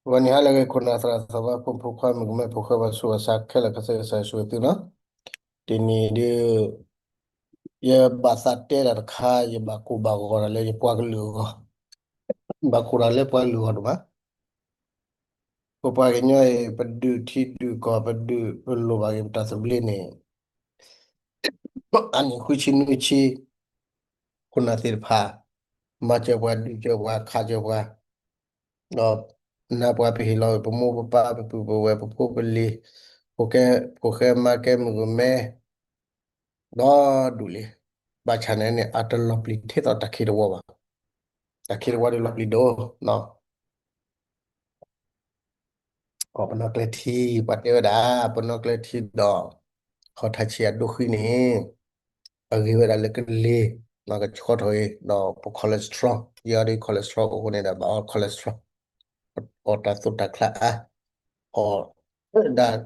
ဂီၤနံၤဟါလၢအဂ့ၤ ခိၣ်နၢ်သရၣ်သမါ ဖိမုၣ်ဖိခွါ မုၣ်ကမဲ ဖိဃဲ ပှၤဆူးပှၤဆါခဲလၢာ် ကစၢ်ယွၤဆိၣ်ဂ့ၤသုနီၤ. တနံၤဒုး ယဘၣ်သးတဲတၢ်တခါ ယဘၣ်ကိၢ်ဘၣ်ဂီၤတၢ်လၢယပှၤကလုာ်အဂီၢ်, ဘၣ်ကိၢ်တၢ်လၢပှၤကလုာ်အဂီၢ်ဒိၣ်မး. ပပှၤကညီအံၤ ပဒုးထံဒုးကီၢ် ပဒုးပလိၣ်ဘၣ်က့ၤပတၢ်သဘျ့န့ၣ် အနံၣ်ဃုဆံနွံဆံ ခိၣ်နၢ်သ့ၣ်တဖၣ် မၤစၢၤပှၤ ဒုးစၢၤပှၤ ခးစၢၤပှၤ, ဒီးနၢ်ပှၤ ပဟ့ၣ်လီၤပမိၢ်ပပၢ် ပပုၢ်ပဝဲၢ် ပဖိပလံၤ ဖိဃဲ ဖိဃဲမါကဲ မုၣ်ကမဲ ဒီဒူၣ်လံ. ဘၣ်ဆၣ်န့ၣ်န့ၣ် အတလီၤပျံၤထဲသိးတၢ်ခံတဝီဘၣ်. တၢ်ခံတဝီဒုးလီၤပျံၤဒိၣ်နီၤ. ပနီၣ်ကျဲထံ ပှၤတဲဝဲဒၣ် ပနီၣ်ကျဲထံဒီး ဟီၣ်ထၣ်ဆံးအဒိဃံန့ၣ် အဂ့ၤဝဲဒၣ်လၢကလ့ၤ ကဆှီထီၣ်ဂ့ၤ ဒီးပ cholesterol ယၤဒီး cholesterol အဃိန့ၣ်ဒီး ဘၣ်အီ cholesterol အီၣ်တၢ်သိၣ်တၢ်ချါအါ အီၣ်ဒၣ်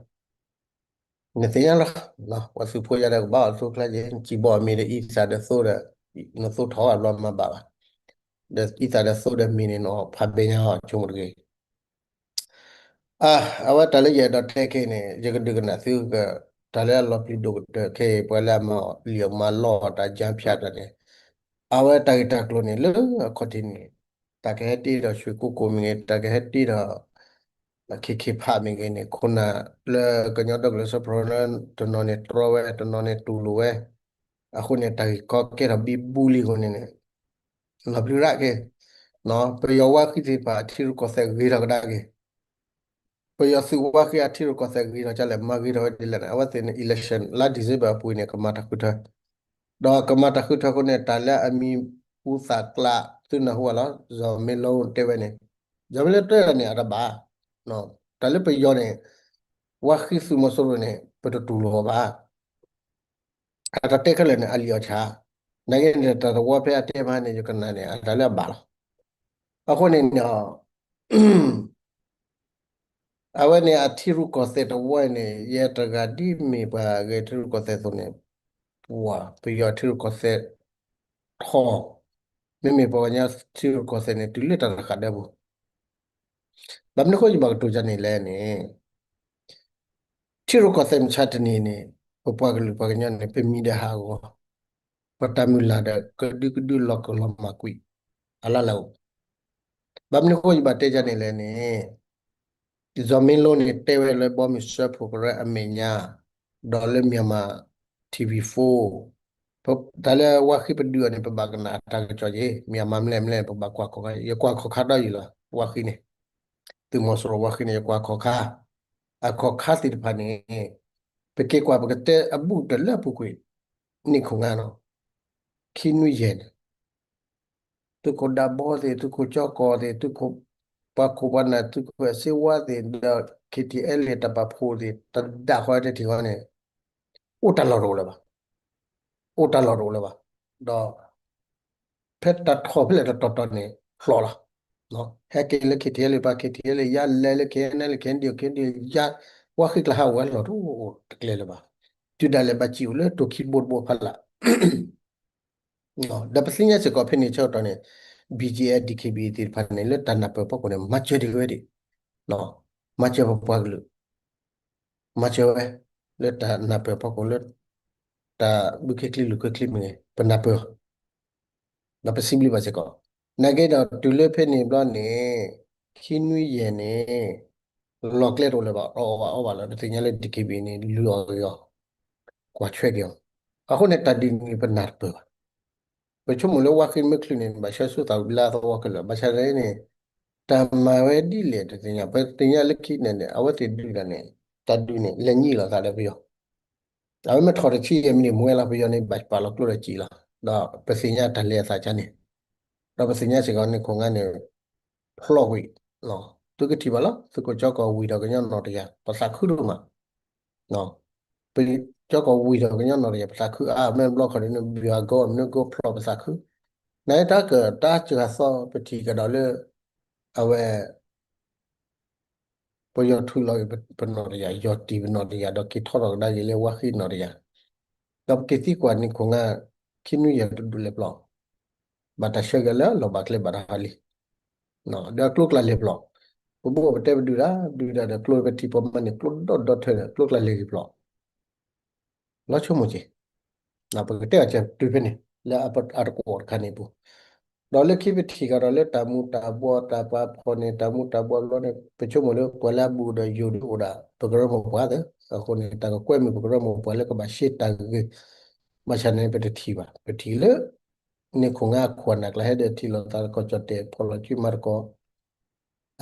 နသ့ၣ်ညါလီၤ ပှၤသုးဖိယၤဒီးကဘၣ်အီၣ်သိၣ်ချါက့ၤ နစံၣ်ဘီအီၣ်မ့ၤဒီး အံသၣ်ဒီးသိဒီး နသိၣ်ထီၣ်အဘျီမၤဘၣ်ဘၣ်. ဒီးအံသၣ်ဒီးသိဒီးမ့ၤန့ၣ် နဖးဘဲညါအီၤဆိကမိၣ်တဂ့ၤ. အဝဲတၢ်လၢယအဲၣ်ဒိးတဲခဲအံၤန့ၣ် ယကဒုးကနၣ်သု တၢ်လၢအလီၤပျံၤဒိၣ်ကတၢၢ်ခဲအံၤ ပှၤလၢအမၤလံာ်မၤလီတၢ် ကၠါဖၠးတၢ်န့ၣ် အဝဲတၢ်ဂ့ၢ်တၢ်ကျိၤန့ၣ် လၢအခီၣ်ထံးန့ၣ် တၢ်ကဟဲတ့ဒီး ရွှေကုက္ကို မ့ၢ်ဂ့ၤ တၢ်ကဟဲတ့ဒီး ခ့ခ့ဖးမ့ၢ်ဂ့ၤန့ၣ် ခိၣ်နၢ်လၢကညီဒီကလုာ်စၢဖှိၣ်န့ၣ် တနီၤန့ၣ်တြီဝဲ တနီၤန့ၣ်တူၢ်လိာ်ဝဲ, အဃိန့ၣ် တၢ်ဂ့ၢ်ကီကဲထီၣ်ဘံဘူလံအဃိန့ၣ်န့ၣ် လီၤပျံၤရၣ်က့ၤ, ပယီၤဝါဃံသ့ၣ်တဖၣ်အထံရူၢ်ကီၢ်သဲးဂ့ၤထီၣ်ကဒါက့ၤ ပယီၤသုးဝါဃံအထံရူၢ်ကီၢ်သဲးဂ့ၤထီၣ်ကလဲၣ် မၤဂ့ၤထီၣ်ဝဲဒ်လဲၣ်န့ၣ် အဝဲသ့ၣ်န့ၣ် election လါ December အပူၤန့ၣ် ကမၤတၢ်ဃုထၢ, ဒီးကမၤတၢ်ဃုထၢအဃိန့ၣ် တၢ်လၢအမံၤပူၤသးကျး သုနၢ်ဟူဘၣ်လီၤ စီၤမ့လိတဲဝဲန့ၣ်, စီၤမ့လိတဲဝဲန့ၣ် အတဘၣ်, တၢ်လၢပယီၤန့ၣ် ဝါဃံသုးမီၤစိရိၤန့ၣ် ပတတူၢ်လိာ်အီၤဘၣ် အတၢ်တဲခဲလၢာ်န့ၣ် အလံာ်အီၣ်ဆၣ်, နာ်က့န့ၣ် တၢ်တဝီဖဲအတဲမးန့ၣ် ယကနၣ်န့ၣ် အတၢ်လၢအဘၣ်လီၤ. အဃိန့ၣ်န့ၣ် အဝဲန့ၣ်အထံရူၢ်ကီၢ်သဲးတဝီန့ၣ် ယဲတဂၤဒ်မ့ၢ်ပှၤဂဲၤထံရူၢ်ကီၢ်သဲးအသိးန့ၣ် ပှၤပယီၤထံရူၢ်ကီၢ်သဲးထီၣ်, မ့မ့ၢ်ပှၤကညီထံရူၢ်ကီၢ်သဲးန့ၣ် တုၤလၢတၢ်တဃာ်ဒၢပူၤ ဘၣ်မနုၤအဃိယဘၣ်ကတိၤဒ်န့ၣ်လဲၣ်န့ၣ် ထံရူၢ်ကီၢ်သဲးမုၢ်ဆါတနံၤန့ၣ် ပပှၤကလုာ်ပှၤကညီန့ၣ် ပမံၤဒီးဟးဂီၤ, ပတၢ်မုၢ်လၢ်ဒီးကဒုကဒုလီၤကလီၤမၢ်ကွံာ် အလၢ်လၢ်အိၣ်, ဘၣ်မနုၤအဃိယဘၣ်တဲဒ်န့ၣ်လဲၣ်န့ၣ် စီၤမ့လိန့ၣ် တဲဝဲလၢဘီမုၢ်စၢဖှိၣ်ကရၢအမဲာ်ညါ, ဒီးလၢ Myanmar TV four တၢ်လၢဝါဃံပဒုးအီၤန့ၣ် ပဘၣ်ကနၣ်အတၢ်ကစီၣ်က့ၤ Myanmar မလဲၣ်မလဲၣ် ပဘၣ်ကွၢ်ခီၣ်ခါ ယကွၢ်ခီၣ်ခါဒီးယံာ်လီၤ ဝါဃံန့ၣ်, သုးမီၤစိရိၤဝါဃံန့ၣ် ယကွၢ်ခီၣ်ခါ, အခီၣ်ခါသ့ၣ်တဖၣ်န့ၣ် ပက့ၤကွၢ်ပကတဲအဘူးတလၢအပူၤကွံာ် န့ၣ်ခိၣ်ငါနီၤ, ခံနွံယဲၢ်န့ၣ် သုးခိၣ်ဒၣ်ဘီသ့ၣ် သုးခိၣ်ကၠီကီၢ်သ့ၣ် သုးခိၣ်ပှၤခိၣ်ပှၤနၢ် သုးခိၣ်စ့ဝါသ့ၣ် ဒီး KTLA တၢ်ပာ်ဖှိၣ်သ့ၣ် တဒၣ်ဃီတထံၣ်ဃီန့ၣ် အိၣ်တၢ်လီၢ်တအိၣ်လၢၤဘၣ်, အိၣ်တၢ်လီၢ်တအိၣ်လၢၤဘၣ်, ဒီး ဖဲတၢ်ထီၣ်ဖဲလဲၣ်တတီၤတီၤန့ၣ် ဖျိးလီၤ, ဟဲက့ၤလၢ KTLA ပၢ် KTLA ယါလဲၤလၢ KNLA KNDO KNDO ယါ ဝါဃံကျါဟးဝဲလီၤတအိၣ်တကျဲလၢၤဘၣ်, တုၤဒၣ်လဲာ်ဘၣ်စံၣ်အိၣ်လၢတိၤခံဘိတဘိဖးလၢ် ဒီးပသ့ၣ်ညါစ့ၢ်ကီးဖဲန့ၣ်ဆၢကတီၢ်န့ၣ် BGF DKBA သ့ၣ်တဖၣ်န့ၣ် လၢတၢ်နၢ်ပၢၢ်ဖီခိၣ်န့ၣ် မၤစၢၤတဂ့ၤဝဲဒၣ်, မၤစၢၤပပှၤကလုာ်, မၤစၢၤဝဲ လၢတၢ်နၢ်ပၢၢ်ဖီခိၣ်လၢ တၢ်ဘုခ့ချံလူၤခ့ချံမ့ၢ်ဂ့ၤ ပနၢ်ပၢၢ် ဒီးပစံးဘျုးဘၣ်စ့ၢ်ကီး, နာ်က့ဒီးတုၤလၢဖဲန့ၣ်ဘျီန့ၣ် ခံနွံယဲၢ်န့ၣ် လီၢ်ကျဲတအိၣ်လၢၤဘၣ် အီၣ်အီၣ်ဘၣ်အီဘၣ်လီၤ ပသ့ၣ်ညါလၢ DKBA န့ၣ် လုၢ်အီၣ်ဂ့ၤအီၤ ကွၢ်ဆွဲက့ၤအီၤ, အဃိန့ၣ်တၢ်ဒုးန့ၣ်ပနၢ်တပၢၢ်ဘၣ်, ပဆိကမိၣ်လၢဝါဃံမ့ၢ်ချုးန့ၣ် ဘၣ်ဆၢဆိသးဝံၤလၢအသဝီခဲလၢာ် ဘၣ်ဆၣ်န့ၣ် တၢ်မၤဝဲဒ်လဲၣ်တသ့ၣ်ညါ ပသ့ၣ်ညါလၢခံန့ၣ်န့ၣ် အဝဲသ့ၣ်ဒုးတၢ်န့ၣ် တၢ်ဒုးန့ၣ် လဲၤညံးလီၤသးဒီးပယီၤ အဝဲမ့ၢ်ထီၣ်တဆံယဲၢ်မံးနံးမ့ၢ်ဝဲလီၤ ပယီၤန့ၣ် ဘၣ်ပာ်လီၤကျိဒီးစံၣ်လီၤ, ဒီးပသ့ၣ်ညါတၢ်လဲၤအသးကါန့ၣ်, ဒီးပသ့ၣ်ညါစ့ၢ်ကီးန့ၣ် ခိၣ်ငါန့ၣ် ဖျိးကွံာ်, သုကထံၣ်ဘၣ်လီၤ သုးခိၣ်ကၠီကီၢ်ဝံၤဒီးကညီနီၢ်တယၢ် ပသးခုဒိၣ်မး, ပကၠီကီၢ်ဝံၤဒီးကညီနီၢ်တယၢ် ပသးခုအါ မ့ၢ်ဘျီခီဒ်န့ၣ် ဘံၣ်အဂီၢ် မနုၤကဖျိးပသးခု, နတၢ်ကတၢၢ်စှၤသီပထံၣ်ကဒီးလၢ အဝဲ ပယီၤထုးလီၤက့ၤပနီၢ်တယၢ် ယီၤတံၢ်ပနီၢ်တယၢ် ဒီးက့ၤထီထီၣ်ကဒါက့ၤလၢဝါဃံနီၢ်တယၢ်, ဒီးပက့ၤသံကွၢ်န့ၣ်ခိၣ်ငါ ခံနွံယဲၢ်တဒုးလဲၤပျီ, ဘၣ်တၢ်ဆှၢက့ၤလၢလီၢ်ဘၣ်ကျဲဘၣ်တၢ်ဟးလံ, ဒီးအကျိကျါလဲၤပျီ, ပဘိၣ်ပတဲပဒုးတၢ် ဒုးတၢ်ဒီးကျိပထံၣ်ပီမၤန့ၢ်ကျိဒီဒီထၢဒီး ကျိကျါလဲၤဂ့ၤဖျိး လီၤဆိကမိၣ်က့ၤ ပကတဲအီၤကဲတုၤဖဲန့ၣ် လၢအတကွီၣ်တခါန့ၣ်ပူၤ, ဒီးလၢခံပထံၣ်ကဒီးလၢတၢ်မူၤတၢ်ဘှီးတၢ်ပာ်ဖှိၣ်န့ၣ် တၢ်မူၤတၢ်ဘှီးဘျီန့ၣ် ပဆိကမိၣ်လၢပှၤလၢအဘူးဒီးယိၤဒုးအိၣ်ဒၣ် ပကရၢမိၢ်ပှၢ်သၢ, အဃိန့ၣ် တၢ်ကကွဲမုာ်ပကရၢမိၢ်ပှၢ်လၢကဘၣ်ရှဲတၢ်ဂ့ၤ, ဘၣ်ဆၣ်န့ၣ် ပတထံၣ်ဘၣ်, ပထံၣ်လၢ န့ၣ်ခိၣ်ငါအခိၣ်အနၢ်ကျါဟဲဒီးထံၣ်လိာ်သးကီၢ်ကၠီၣ်တဲၣ်ဖီၣ်လီၤစုမၤသကိး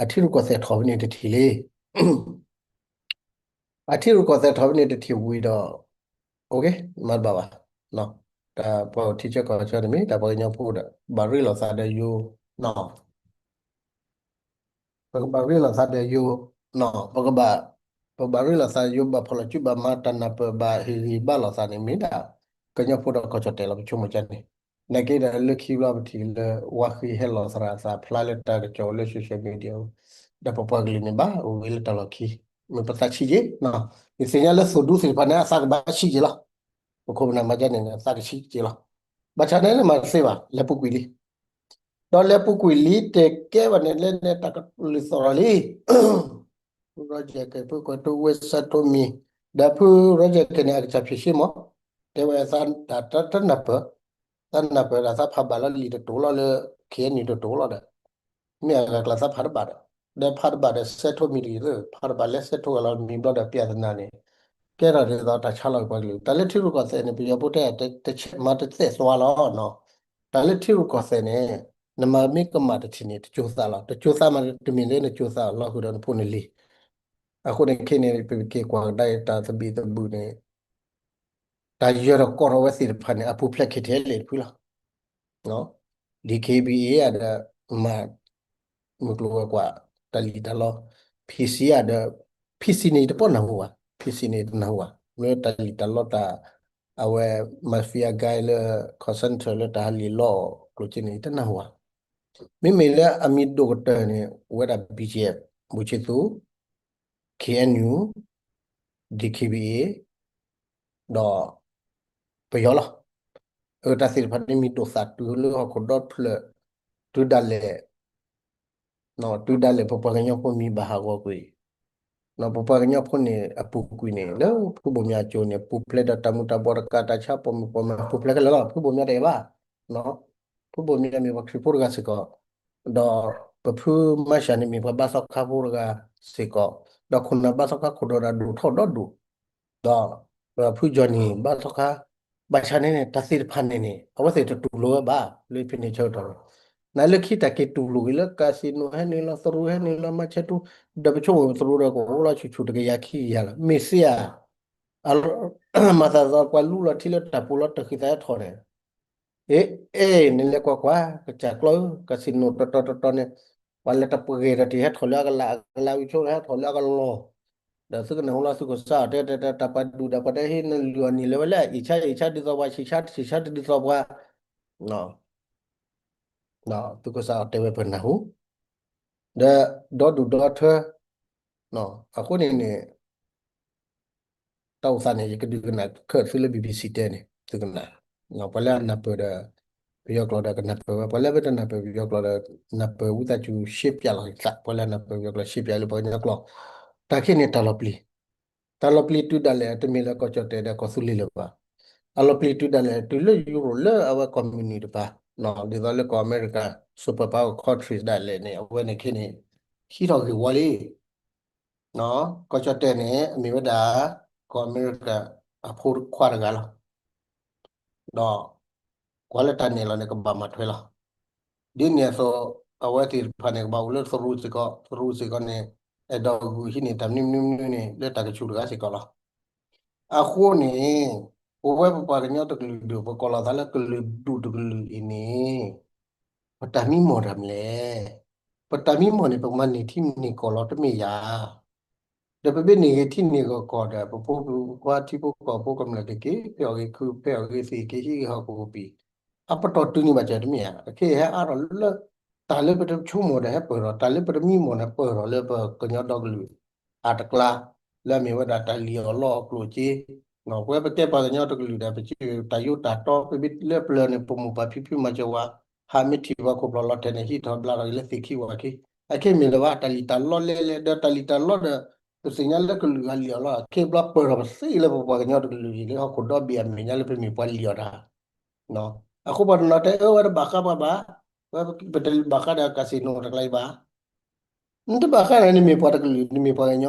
အထံရူၢ်ကီၢ်သဲးထီၣ်ဖဲန့ၣ်တထံၣ်လံ, အထံရူၢ်ကီၢ်သဲးထီၣ်ဖဲန့ၣ်တထံၣ်ဝံၤဒီး OK မၤတဘၣ်ဘၣ်, တၢ်ပှၤအိၣ်ထံဆၢကီၢ်ဆၢန့ၣ်မ့ၢ် တၢ်ပှၤကညီဖိဒီး ဘၣ်ရ့လိာ်သးဒီးယိၤ ပကဘၣ်ရ့လိာ်သးဒီးယိၤ, ပကဘၣ်, ပဘၣ်ရ့လိာ်သးယိၤ ဘၣ်ဖီၣ်လီၤစုဘၣ်မၤတၢ်နၢ်ပၢၢ်ဘၣ်ဟ့ၣ်ဂံၢ်ဘါလိာ်သးန့ၣ် မ့ၢ်ဒၣ် ကညီဖိဒီးကီၢ်ကၠီၣ်တဲၣ်လီၤ ပဆိကမိၣ်ကန့ၣ်, နာ်က့ဒီးလၢခံဘျီပထံၣ်လၢ ဝါဃံဟဲလီၤသရၣ်သးဖျါလၢတၢ်ကစီၣ်လၢ social media ဒီးပပှၤကလုာ်န့ၣ်ဘၣ်အိၣ်ဂ့ၤလၢတၢ်လီၢ်ခံ, မ့ၢ်ပသးဆံးက့ၤ, ယသ့ၣ်ညါလၢသိၣ်ဒူသ့ၣ်တဖၣ်န့ၣ် အသးကဘၣ်ဆံးက့ၤလီၤ, ပခိၣ်ပနၢ်မၤကန့ၣ် အသးကဆံးက့ၤလီၤ, ဘၣ်ဆၣ်န့ၣ်လၢမၤတသ့ဘၣ် လဲၤပူၤကွံာ်လံ ဒီးလဲၤပူၤကွံာ်လံတဲာ်ကဲဘၣ်န့ၣ် လဲၤန့ၣ်တၢ်ကလုၢ်သီၣ်ထီၣ်လံ, ဖုရီကၠဲၣ်ကဲၣ် ဖုကွဲးထူဝ့ စဲးထိမံၤ, ဒီးဖု Roger ကဲၣ်န့ၣ် အကစၢ်ဖံးရှ့မး, တဲဝဲသးတနၢ်ပၢၢ်, သးနၢ်ပၢၢ်ဒီးသးဖးဘၣ်လီၤလံာ်တတိၤလီၤလၢ ခ့ၣ်အဲၣ်ယူၣ် တတိၤလီၤဒီး, မ့ၢ်အဂၤကျါသးဖးတဘၣ်ဒီး, ဒီးဖးတဘၣ်ဒီးစဲးထိမံၤတဂ့ၤ, ဖးတဘၣ်လၢစဲးထိဂၤလီၤမံၤဘျီဒီး ပြဿနာန့ၣ် ကဲထီၣ်ဒ်သိးတၢ်ဆါလီၤပှၤကလုာ်, တၢ်လၢထံရူၢ်ကီၢ်သဲးန့ၣ် ပယီၤဖိတဲ မၤတသ့သွါလီၤ, တၢ်လၢထံရူၢ်ကီၢ်သဲးန့ၣ် နမၤမ့ၢ်ကမၣ်တထံၣ်န့ၣ် တကၠိသးလီၤ, တကၠိသးမးတမ့ၢ်လၢနကၠိသးလီၤဃုာ်ဒီးနဖိနလံၤ, အဃိန့ၣ်ခဲန့ၣ် ပက့ၤကွၢ်ကဒါတၢ်သဘံၣ်သဘုၣ်န့ၣ် တၢ်ယၢၤဒီးကိးထီၣ်ဝဲသ့ၣ်တဖၣ်န့ၣ် အပူၤဖျဲး KTLA တဖုလီၤ, DKBA ဒီး မၤ မုၢ်ကျိၤဝဲၤကွာ် တၢ်လံၣ်တၢ်လီ, PC ဒီး PC န့ၣ်တပီနၢ်ဟူဘၣ်, PC န့ၣ်တနၢ်ဟူဘၣ် လၢတၢ်လံၣ်တၢ်လီတၢ် အဝဲ mafia guy လၢ call center လၢတၢ်ဟးလံၣ်လီအီၣ်ကျိၣ်စ့န့ၣ် ယတနၢ်ဟူဘၣ်, မ့မ့ၢ်လၢအမံၤဒိၣ်ကတၢၢ်န့ၣ် အိၣ်ဝဲဒၣ် BGF ဘူၣ်ဆံသူ KNU, DKBA ဒီး ပယီၤလီၤ, အတၢ်သ့ၣ်တဖၣ်န့ၣ် မံၤဒိၣ်သၣ်တုၤလၢဟီၣ်ခိၣ်ဒီဖျၢၣ်, တုၤဒၣ်လဲာ် တုၤဒၣ်လဲာ်ပပှၤကညီဖိမံၤဘၣ်ဟးဂီၤကွံာ်, ပပှၤကညီဖိန့ၣ် အပူၤကွံာ်န့ၣ် လၢဖုဘိၣ်မၠးအစိၤန့ၣ် ပူၤဖျဲးဒီးတၢ်မူၤတၢ်ဘှီးတကး တၢ်ဆါပိာ်မုၣ်ပိာ်မၢၤ ပူၤဖျဲးခဲလၢာ်လီၤ, ဖုဘိၣ်မၠးတအဲၣ်ဘၣ်, ဖုဘိၣ်မၠးမ့ၢ်ပှၤခရံာ်ဖိတဂၤစ့ၢ်ကီး, ဒီးပဖုမၤရှးန့ၣ်မ့ၢ်ပှၤဘါသီခါဖိတဂၤစ့ၢ်ကီး, ဒီးခိၣ်နၢ်ဘါသီခါခိၣ်ဒီးဒၣ်ဒိၣ်ထီၣ်ဒီဒိၣ်, ဒီးဖုကၠီၣ်နံၣ်ဘါသီခါ, ဘၣ်ဆၣ်န့ၣ်န့ၣ် တၢ်သ့ၣ်တဖၣ်န့ၣ်န့ၣ် အဝဲသ့ၣ်တတူၢ်လိာ်ဝဲဘၣ် လၢဖဲန့ၣ်ဆၢကတီၢ်န့ၣ်, နလၢခံတၢ်က့ၤတူၢ်လိာ်က့ၤလၢ casino ဟဲနုာ်လီၤ သရူးဟဲနုာ်လီၤ မၤဆဲးထူ, ဒီးပဆိကမိၣ်သရူးဒီးကအိၣ်လီၤဆူၣ်ဆူၣ်တကယၤခံကယၤလီၤ မ့ၢ်သ့ဧါ, မၤသးသီပှၤလူလီၤထံလၢတၢ်ပူၤလီၤတဃံသးဟဲထီၣ်န့ၣ်, အ့ အ့ နလဲၤကွၢ်ကွၢ် ကစၢ်ကျီဧၢ casino တီတီတီတီန့ၣ်, ပှၤလဲၤတပှဲၤဂ့ၤဒီးတဟဲထီၣ်လၢအကလး အကလးဝံၤဆိဟဲထီၣ်လၢအကလီၢ်, ဒီးသုကနၢ်ဟူလီၤသုးခိၣ်စါအီၤတဲတဲတဲ တၢ်ပှၤဒူၣ်ဒီးပှၤတဲဟ့ၣ်နလုၢ်အီၤန့ၣ်လဲၤဝဲလၢအအံၣ်ဆါအံၣ်ဆါဒ်သိးပှၤ ဆံးဆါတဆံးဆါတဒ်သိးပှၤ သုးခိၣ်စါအီၤတဲဝဲပနၢ်ဟူ, ဒီးဒီဒူၣ်ဒီထၢ, အဃိန့ၣ်န့ၣ် တၢ်အိၣ်သးန့ၣ် ယကဒုးကနၣ်ခဲသုလၢ BBC တဲန့ၣ် သုကနၣ်, ပှၤလၢအနၢ်ပၢၢ်ဒီး ပယီၤကျိာ်ဒီးကနၢ်ပၢၢ်ဝဲ, ပှၤလၢအတနၢ်ပၢၢ်ပယီၤကျိာ်ဒီး နၢ်ပၢၢ်ဝံသးစူၤ ရှဲပၠးလီၤသး, ပှၤလၢအနၢ်ပၢၢ်ပယီၤကျိာ် ရှဲပၠးလၢပှၤကညီကျိာ်, တၢ်ခဲန့ၣ်တၢ်လီၤပျံၤ, တၢ်လီၤပျံၤတုၤဒၣ်လဲာ် တမ့ၢ်လၢကီၢ်ကၠီၣ်တဲၣ်ဒီးကီၢ်သူလ့ၤလၢၤဘၣ်, အလီၤပျံၤတုၤဒၣ်လဲာ် တုၤလၢယူရိၣ်လၢအဝဲကီၢ်မုၢ်နုာ်တပၤ, ဒ်သိးလၢကီၢ်အမဲရကၤ superpower countries ဒၣ်လဲာ်န့ၣ် အဝဲန့ၣ်ခဲန့ၣ် ဟံးထီၣ်ဂ့ၢ်ဝီလံ ကီၢ်ကၠီၣ်တဲၣ်န့ၣ် အမ့ၢ်ဝဲဒၣ် ကီၢ်အမဲရကၤအဖိခွါတဂၤလီၤ. ဒီး ကွၢ်လၢတၢ်နဲၣ်လီၤန့ၣ် ကဘၣ်မၤထွဲလီၤ. ဒ်န့ၣ်အသိး အဝဲသ့ၣ်တဖၣ်န့ၣ် ကဘၣ်အိၣ်လၢသရူးစ့ၢ်ကီး, သရူးစ့ၢ်ကီးန့ၣ် အဲၣ်ဒိးဂုာ်ဟံးန့ၢ်တၢ်မနုၤမနုၤမနုၤန့ၣ် လၢတၢ်ကဆူၣ်တဂၤစ့ၢ်ကီးလီၤ. အဃိန့ၣ် ပဝဲပပှၤကညီတကလုာ်ဒိၣ် ပကိးလီၤသးလၢကလုာ်ဒူၣ်တကလုာ်အံၤန့ၣ် ပတၢ်မံမီၢ်တၢ်မနုၤလဲၣ်. ပတၢ်မံမီၢ်န့ၣ် ပမၤန့ၢ်ထံန့ၢ်ကီၢ်လီၤတမ့ၢ်ဧါ. ဒီးပမ့ၢ်န့ၢ်ဂ့ၤထံန့ၢ်ဂ့ၤကီၢ်ဒီး ပဖိပခွါထံဖိကီၢ်ဖိကမျၢၢ်ကက့ၤဖဲအီၣ်ဂ့ၤခုဖဲအီၣ်ဂ့ၤသ့ၣ်က့ၤဟံးဂ့ၤဟီၣ်ခိၣ်ကပံာ် အပတီၢ်တုၤန့ၢ်ဘၣ်စၢၤတမ့ၢ်ဧါ. အခဲအံၤဟဲအါထီၣ်လၢ တၢ်လၢပတဆိကမိၣ်ဒီးဟဲပၢၢ်ထီၣ် တၢ်လၢပတမံမီၢ်န့ၣ် ပၢၢ်ထီၣ်လၢပကညီဒီကလုာ် အတကျါ လၢအမ့ၢ်ဝဲဒၣ်တၢ်လံၣ်အီၣ်လီအီၣ်ကျိၣ်စ့ ပဝဲပကဲပှၤကညီတကလုာ်ဒီး ပစံးတၢ်ယိးတၢ်တီ ပမ့ၢ်လၢပျၢၤန့ၣ် ပမိၢ်ပၢ်ဖံဖုမၤစၢၤဝဲ ဟးမ့ၢ်ထံၣ်ပှၤခိၣ်ဖျီၣ်လီၤထဲန့ၣ် ဟံးထီၣ်ဘျါထီၣ်က့ၤလၢသ့ၣ်ခံဝၣ်ခံ အခဲမ့ၢ်လၢၤဘၣ် တၢ်လံၣ်တၢ်လီလၢလဲၣ် ဒီးတၢ်လံၣ်တၢ်လီဒီး ပသ့ၣ်ညါလၢကလုာ်ဂၤလံၣ်အီၤလီၤ. ခဲဘျီပၢၢ်ထီၣ်ပသ့လၢပပှၤကညီတကလုာ်အံၤလၢဟီၣ်ခိၣ်ဒီဘ့ၣ်အမဲာ်ညါလၢပမ့ၢ်ပှၤလံၣ်အီၤတၢ် အဃိပှၤတနီၤတဲအၢဝဲတဘၣ်ဃးပှၤဘၣ်, ဝဲပတဘၣ်ဃးဒီး casino တကျါအံၤဘၣ်. နတဘၣ်ဃးန့ၣ် နမ့ၢ်ပှၤတကလုာ် နမ့ၢ်ပှၤကညီ,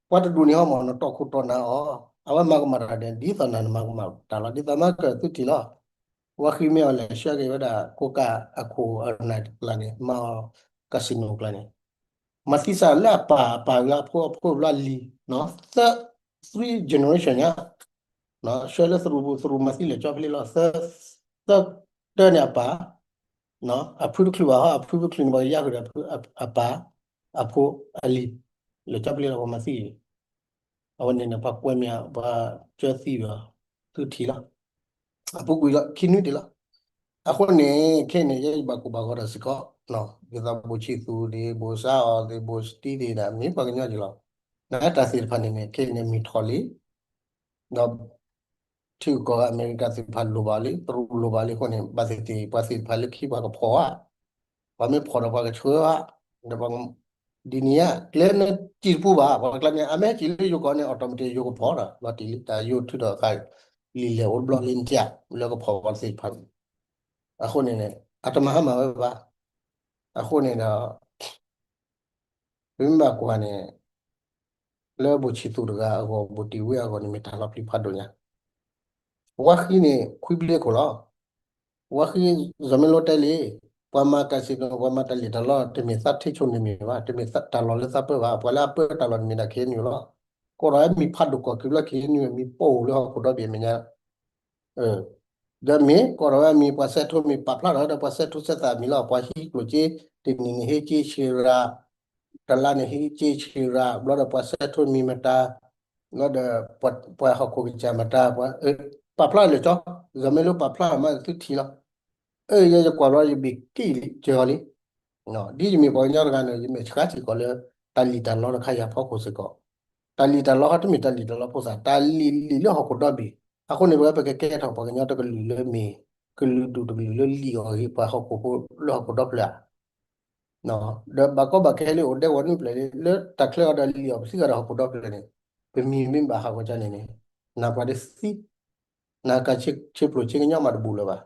ပှၤတဒူၣ်န့ၣ်ဟီမး နတီၢ်ခိၣ်တီၢ်နၢ်အီၤ, အဝဲမၤကမၣ်တၢ်ဒီး ဒ်သိးနၤနမၤကမၣ်တၢ်လီၤ. ဒ်သိးမၤကသုထံၣ်လီၤ. ဝါဃံမ့ၢ်အီၤလဲၤဆှၢက့ၤဝဲဒၣ် ကိးကၣ်အခိၣ်အနၢ်တကျါန့ၣ် မၤအီၤ casino တကျါန့ၣ် မၤသံစးလၢအပၢ် အပၢ်လၢအဖိ အဖိလၢအလံၤ, သၢ three generation ညါ, ဆှၢလၢသရူး သရူးမၤသံလဲၤကၠီဖဲလံလီၤ. သၢ သၢ တၢန့ၣ်အပၢ်, အဖုတချုးဘၣ်ဟီ အဖုတချုးန့ၣ် ပှၤကယါဃုာ်ဒီးအပၢ်, အဖိ အလံၤ, လဲၤကၠီဖဲလံလီၤ ပှၤမၤသံအံၤ, အဝဲန့ၣ်န့ၣ် ပှၤကွဲမ့ၢ် ပှၤကၢသံဒီး သုထံၣ်လီၤ. အပူၤကွံာ်လီၤ ခံနွံတ့ၢ်လီၤ. အဃိန့ၣ် ခဲအံၤန့ၣ် ယဲယဘၣ်ကိၣ်ဘၣ်ဂီၤဒီးစ့ၢ်ကီး, ဒ်သိးဘိၣ်ဆံးသူၣ်သ့ၣ် ဘိၣ်စါအီၤသ့ၣ် ဘိၣ်စတံသ့ၣ်ဒၣ် မ့ၢ်ပှၤကညီက့ၤလီၤ. နတၢ်သ့ၣ်တဖၣ်န့ၣ်န့ၣ် ခဲအံၤန့ၣ်မ့ၢ်ထီၣ်လံ, ဒီး ထံဂုၤကီၢ်ဂၤအမဲရကၤသ့ၣ်တဖၣ်လိၣ်ဘၣ်လံ, တရူးလိၣ်ဘၣ်လံအဃိန့ၣ် ဘၣ်သ့ၣ်သ့ၣ် ပှၤသ့ၣ်တဖၣ်လၢခံပှၤကဖီၣ်ဧါ, ပှၤမ့ၢ်ဖီၣ်ဒီးပှၤကဆှၢဧါ, ဒီးပှၤ ဒ်န့ၣ်ဧါ, ကျဲန့ၣ်စံၣ်တပူၤဘၣ်, ပှၤကျါန့ၣ် အမ့ၢ်ဟဲက့ၤလၢယိၤကီၢ်န့ၣ် automatic ယိၤကဖီၣ်ဒီး လီၤတံၢ်လံ တၢ်ယိၤထုးဒီးဃာ်လံာ်လဲၣ်အိၣ်တဘျီလံနတၢ် လၢကဖီၣ်ပှၤသ့ၣ်တဖၣ် အဃိန့ၣ်န့ၣ် အတမၤဟါမၢ်ဝဲဘၣ်. အဃိန့ၣ်ဒီး ပမ့ၢ်ဘၣ်ကွၢ်န့ၣ် လၢဘိၣ်ဆံးသူၣ်တဂၤအဂီၢ် ဘိၣ်တ့ၢ်ဝ့အဂီၢ်န့ၣ် မ့ၢ်တၢ်လီၤပျံၤဖးဒိၣ်ညါ. ဝါဃံန့ၣ် ခွံဘျ့ခိၣ်လီၤ. ဝါဃံ စီၤမ့လိတဲလံ, ပှၤမၤcasino ပှၤမၤတၢ်လံၣ်တၢ်လီ တမ့ၢ်သးထ့ဆိန့ၣ်မ့ၢ်ဘၣ်, တမ့ၢ်တၢ်လီၢ်လၢသးပၢဘၣ်, ပှၤလၢအပၢတၢ်လီၢ်န့ၣ်မ့ၢ်ဒၣ် ခ့ၣ်အဲၣ်ယူၣ်လီၤ. ကိးထီၣ်ဝဲမံၤဖးဒိၣ်ကီၢ်က့ၤဘျီ ခ့ၣ်အဲၣ်ယူၣ် မံၤပိၢ်လၢဟီၣ်ခိၣ်ဒီဘ့ၣ်အမဲာ်ညါ ဒီးမ့ၢ်ကိးထီၣ်ဝဲမံၤပှၤစဲထိမ့ၢ်ပာ်ဖျါထီၣ်ဝဲဒီးပှၤစဲထိစဲသးမံၤလီၤ. ပှၤဟံးကျိၣ်စ့ တနံၤန့ၣ် ဟ့ၣ်စ့ဆံးရၤ, တလါန့ၣ် ဟ့ၣ်စ့ဆံးရၤ ဘျီဒီးပှၤစဲထိမံၤမတၤ, ဘျီဒီး ပှၤဟီၣ်ခိၣ်ကစၢ်မတၤ, ပာ်ဖျါလၢာ်ကၠီ, စီၤမ့လိပာ်ဖျါမးသုထံၣ်လီၤ. အၢ ယဲယကွၢ်ဘျီယဘ့ၣ်ကံၣ်လံစၢၤအီၤလံ. ဒ်ယမ့ၢ်ပှၤကညီတဂၤန့ၣ် ယမဲာ်ဆှးစ့ၢ်ကီးလၢ တၢ်လံၣ်တၢ်လီတခါယၤဖီခိၣ်စ့ၢ်ကီး, တၢ်လံၣ်တၢ်လီဟီတမ့ၢ်တၢ်လံၣ်တၢ်လီဖိသၣ်, တၢ်လံၣ်လံၣ်လၢဟီၣ်ခိၣ်ဒီဘ့ၣ်, အဃိန့ၣ် ပဝဲပကကဲထီၣ်ပှၤကညီတကလုာ်လၢမ့ၢ် ကလုာ်ဒူၣ်တကလုာ်လၢလံၣ်အီၤဂ့ၤ ပှၤဟီၣ်ခိၣ်ဖိလၢဟီၣ်ခိၣ်ဒီဖျၢၣ်ဧါ ဒီးဘၣ်ကီဘၣ်ခဲလၢအိၣ်ဒဲဝီၤနွံဖျၢၣ်လံ လၢတၢ်ချၢအီၤဒီးလံၣ်အီၤပသံဂၤဒီးဟီၣ်ခိၣ်ဒီဖျၢၣ်န့ၣ်, ပမံၤမ့ၢ်ဘၣ်ဟးဂီၤကန့ၣ်န့ၣ်, နၢ်ပှၤတသံ, နၢ်ကဆ့ပျိၣ်ဆ့ကညီမးတဘူၣ်လၢၤဘၣ်.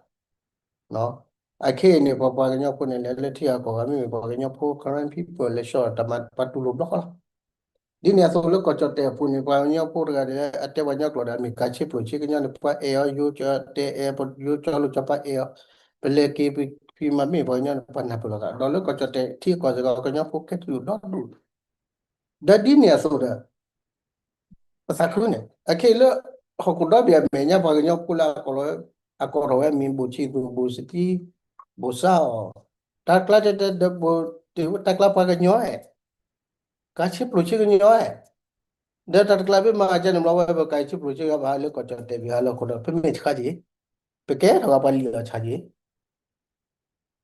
အခဲအံၤန့ၣ် ပပှၤကညီဖိန့ၣ် လဲၤလၢထံဂၤကီၢ်ဂၤ မ့မ့ၢ်ပှၤကညီဖိ Karen people လဲၤဆှၢတၢ်မၤပှၤတူၢ်လိာ်ဘျီဃီလီၤ. ဒ်န့ၣ်အသိးလၢကီၢ်ကၠီၣ်တဲၣ်အပူၤန့ၣ် ပှၤကညီဖိတဂၤဒီး အတဲပှၤကညီကျိာ်ဒီး အမ့ၢ်ကဆ့ပျိၣ်ဆ့ကညီန့ၣ် ပှၤအဲၣ်အီၤ ယိကၠီၣ်တဲၣ်အဲၣ် ယိကၠီၣ်လိာ်ကၠီၣ်ပှၤအဲၣ်အီၤ, ပလဲၤက့ၤပဖံးမၤမ့ၢ်ပှၤကညီန့ၣ် ပှၤနၢ်ပၢၢ်လိာ်သး ဒီးလၢကီၢ်ကၠီၣ်တဲၣ်ထံကီၢ်စ့ၢ်ကီး ကညီဖိကဲထီၣ်ဒိၣ်ဒိၣ် ဒီးဒ်န့ၣ်အသိးဒီး ပသးခုန့ၣ် အခဲအံၤလၢ ဟီၣ်ခိၣ်ဒီဘ့ၣ်အမဲာ်ညါ ပှၤကညီဖိလၢအကိးလီၤ အကိးထီၣ်ဝဲမ့ၢ်ဘိၣ်ဆံးသူၣ် ဘိၣ်စတံ ဘိၣ်စါအီၤ, တၢ်ကျါတဲတဲဒီးဘိၣ်တ့ၢ်ဝဲတၢ်ကျါပှၤကညီဧဲ, ကဆ့ပျိၣ်ဆ့ကညီဧဲ, ဒီးတၢ်တကျါဘၣ်မၤကန့ၣ်ဘျီဝဲ ပကဆ့ပျိၣ်ဆ့ကညီဘၣ်လၢကီၢ်ကၠီၣ်တဲၣ်ဘၣ်ဟးလၢခိၣ်ဒီး ပမ့ၢ်ဆှးက့ၤ, ပကဲထီၣ်ဘၣ်ပှၤလံၣ်အီၣ်ဆှးက့ၤ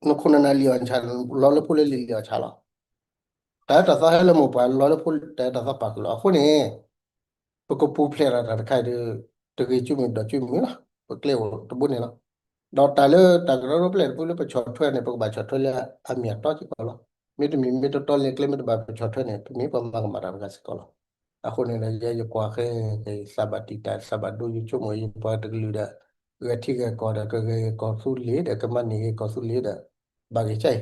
နခိၣ်နနၢ်လံၣ်အီၣ်ဆှး လီၤလၢဖိလၢလံၣ်လံၣ်အီၣ်ဆှးလီၤ. တၢ်အဲၣ်တၢ်သီဟဲလၢမိၢ်ပှၢ်လီၤလၢဖိ တၢ်အဲၣ်တၢ်သီပာ်ဃုာ်လီၤ. အဃိန့ၣ် ပကပူၤဖျဲးဒီးတၢ်တခါအံၤဒီး တဂ့ၤစုမုၢ်ဒီးစုမုၢ်လီၤ. ပကျဲအိၣ်တဘိန့ၣ်လီၤ. ဒီးတၢ်လၢတၢ်ကရၢကရိပျဲၢ်တဖုလၢပဆီၣ်ထွဲန့ၣ် ပကဘၣ်ဆီၣ်ထွဲလၢအမ့ၢ်အတီစ့ၢ်ကီးလီၤ. မ့တမ့ၢ် မ့ၢ်တတီလဲၤကျဲ မ့ၢ်တဘၣ်ပဆီၣ်ထွဲန့ၣ် ပမ့ၢ်ပှၤမၤကမၣ်တၢ်တဂၤစ့ၢ်ကီးလီၤ. အဃိန့ၣ်ဒီး ယဲယကွၢ်ဃဲ သးဘၣ်တံာ်တာ် သးဘၣ်ဒိ ယဆိကမိၣ်ယပှၤတကလုာ်ဒီး ဂဲၤထံဂဲၤကီၢ်ဒီး ကဂဲၤကီၢ်သူလ့ၤဒီး ကမၤန့ၢ်ဂ့ၤကီၢ်သူလ့ၤဒီး ဘၣ်ဂ့ၤကၢ်အံၤ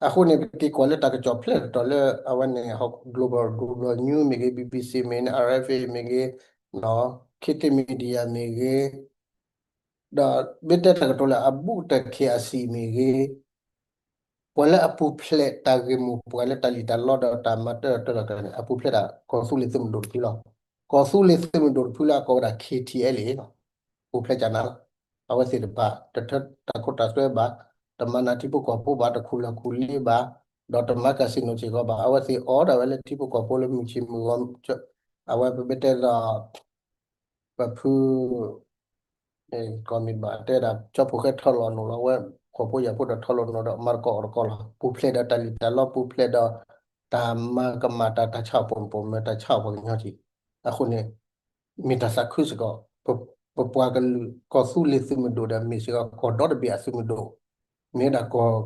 အဃိန့ၣ် ပက့ၤကွၢ်လၢတၢ်ကစီၣ်ဖျဲၢၣ်တတီၤလၢအဝဲန့ၣ် Global Global News မ့ၢ်ဂ့ၤ BBC မ့ၢ်ဂ့ၤ RFA မ့ၢ်ဂ့ၤ Khit Thit Media မ့ၢ်ဂ့ၤ ဒီးမ့ၢ်တဲတၢ်ကတိၤလၢအဘူးတၢ် K R C မ့ၢ်ဂ့ၤ ပှၤလၢအပူၤဖျဲးတၢ်ဂ့ၢ်မိၢ်ပှၢ်လၢတၢ်လံၣ်တၢ်လီဒီးတၢ်မၤတၢ်တၢ်လီၢ်တၢ်န့ၣ် အပူၤဖျဲးဒၣ်ကီၢ်သူလ့ၤသုးမုၢ်ဒိၣ်တဖုလီၤ. ကီၢ်သူလ့ၤသုးမုၢ်ဒိၣ်တဖုလၢအကိးဝဲဒၣ် K T L A လီၤ. ပူၤဖျဲးကနၤလီၤ. အဝဲသ့ၣ်တဖၣ် တထၢတၢ်ခိတၢ်သွဲဘၣ်, တမၤနၢၤထံဖိကီၢ်ဖိဘၣ်, တခူၣ်လီၢ်ခူၣ်လ့ဘၣ်, ဒီးတမၤ casino စ့ၢ်ကီးဘၣ်. အဝဲသ့ၣ်အိၣ်ဒၣ်ဝဲလၢထံဖိကီၢ်ဖိလၢမုၢ်ဆ့ၣ်မုၢ်ဂီၤ, အဝဲပမ့ၢ်တဲဒီး ပဖု ကီၢ်မ့ၢ်ဘၣ်တဲဒၣ် ကၠီဖိဃဲထီၣ်လီၤနိၣ်လီၤဝဲ ဃိာ်ဖိယာ်ဖိဒီးထီၣ်လီၤနိၣ်ဒီးမၤတကီၢ်အီၣ်တကီၢ်လီၤ. ပူၤဖျဲးဒီးတၢ်လံၣ်တၢ်လီ ပူၤဖျဲးဒီး တၢ်မၤကမၣ်တၢ် တၢ်ဆါအီၣ်ပိာ်မုၣ်ပိာ်မၢၤ တၢ်ဆါအီၣ်ပှၤကညီက့ၤ. အဃိန့ၣ် မ့ၢ်တၢ်သးခုစ့ၢ်ကီး ပပှၤကလုာ်ကီၢ်သူလ့ၤသုးမုၢ်ဒိၣ်ဒီး မ့ၢ်စ့ၢ်ကီးကီၢ်ဒီတဘ့ၣ်အသုးမုၢ်ဒိၣ်, မ့ၢ်ဝဲဒၣ်ကီၢ်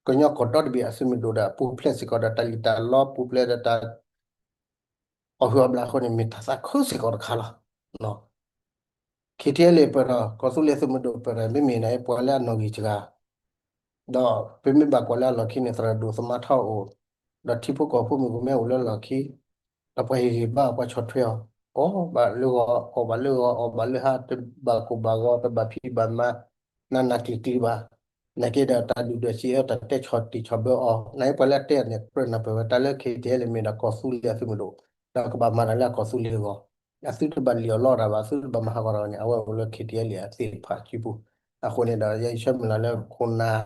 ကညီကီၢ်ဒီတဘ့ၣ်အသုးမုၢ်ဒိၣ်ဒီး ပူၤဖျဲးစ့ၢ်ကီးဒီးတၢ်လံၣ်တၢ်လီ ပူၤဖျဲးဒီးတၢ် အီၣ်ဟုၣ်အီၣ်ဘျးအဃိန့ၣ် မ့ၢ်တၢ်သးခုစ့ၢ်ကီးတခါလီၤ. ခ့ထံအဲလ့ၣ်ပၢၢ်ထီၣ် ကီၢ်သူလ့ၤသုးမုၢ်ဒိၣ်ပၢၢ်ထီၣ် မ့မ့ၢ်န့ၣ် ပှၤလၢအနီၣ်ဂံၢ်စှၤ ဒီးပမ့ၢ်ဘၣ်ကွၢ်လၢအလီၢ်ခံန့ၣ် သရၣ်ဒိၣ်သမါထီၣ်အိၣ်, ဒီးထံဖိကီၢ်ဖိမုၣ်ကမဲအိၣ်လၢလီၢ်ခံ, ဒီးပှၤဟ့ၣ်ဂံၢ်ဘါအီၤ ပှၤဆီၣ်ထွဲအီၤ, အီၣ်ဘၣ်လၢဂီၤ အီၣ်ဘၣ်လၢဂီၤ အီၣ်ဘၣ်လၢဟါ တဘၣ်ကိၢ်ဘၣ်ဂီၤ တဘၣ်ဖံးဘၣ်မၤ နးနးကျံၤကျံၤဘၣ်. နာ်က့ဒီးတၢ်ဒုၣ်ဒွဲၣ်စံးအၢ တၢ်တဲဆီၣ်တံၢ်ဆီၣ်ဘၢအီၤ နာ်က့ပှၤလၢအတဲအီၤန့ၣ် ကြၢးနၢ်ပၢၢ်ဝဲတၢ်လၢ ခ့ထံအဲလ့ၣ် မ့ၢ်ဒၣ်ကီၢ်သူလ့ၤအသုးမုၢ်ဒိၣ်, ဒီးကဘၣ်မၤတၢ်လၢအကီၢ်သူလ့ၤအဂီၢ်, အသုတဘၣ်လံၣ်အီၣ်လီအီၣ်တၢ်ဘၣ် အသုတဘၣ်မၤဟးဂီၤတၢ်ဘၣ်န့ၣ် အဝဲအိၣ်လၢ ခ့ထံအဲလ့ၣ် အသ့ၣ်တဖၣ်စုပူၤ. အဃိန့ၣ်ဒီး ယဲယဆၢမုၢ်လၢ်လၢခိၣ်နၢ်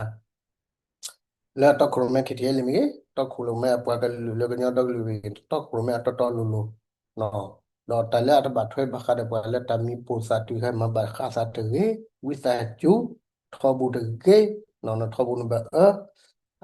လၢအတီခိၣ်ရိၣ်မဲ ခ့ထံအဲလ့ၣ် မ့ၢ်ဂ့ၤ, တီခိၣ်ရိၣ်မဲအပှၤကလုာ်လၢကညီဒီကလုာ်မ့ၢ်ဂ့ၤ, တီခိၣ်ရိၣ်မဲအတီတီလိၤလိၤ, ဒီးတၢ်လၢအတဘၣ်ထွဲဘၣ်ဃးဒီးပှၤလၢတၢ်မံၤပိၢ်သးတုၤ ဟဲမၤဘၣ်ဃးသးတဂ့ၤ, ဝံသးစူၤ, ထီဘိတဂ့ၤ, နထီဘိနဘၣ်အၢ,